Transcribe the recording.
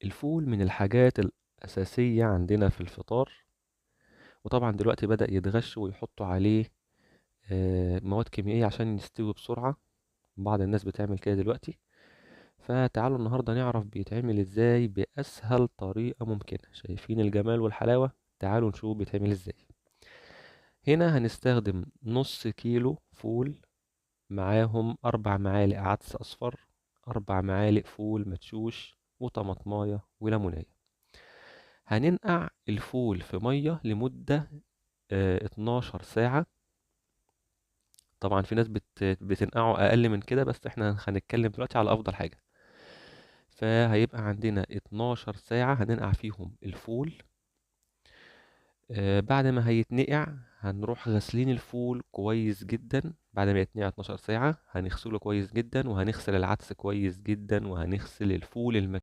الفول من الحاجات الأساسية عندنا في الفطار، وطبعا دلوقتي بدأ يتغش ويحطوا عليه مواد كيميائية عشان يستوي بسرعة. بعض الناس بتعمل كده دلوقتي. فتعالوا النهاردة نعرف بيتعمل ازاي بأسهل طريقة ممكنة. شايفين الجمال والحلاوة؟ تعالوا نشوف بيتعمل ازاي. هنا هنستخدم نص كيلو فول، معاهم 4 معالق عدس أصفر، 4 معالق فول مدشوش، وطماطماية وليمونية. هننقع الفول في مية لمدة 12 ساعة. طبعا في ناس بتنقعه أقل من كده، بس احنا هنتكلم دلوقتي على أفضل حاجة. فهيبقى عندنا 12 ساعة هننقع فيهم الفول. بعد ما هيتنقع هنروح غسلين الفول كويس جدا. بعد ما يتنقع 12 ساعة هنغسله كويس جدا، وهنغسل العدس كويس جدا، وهنغسل الفول.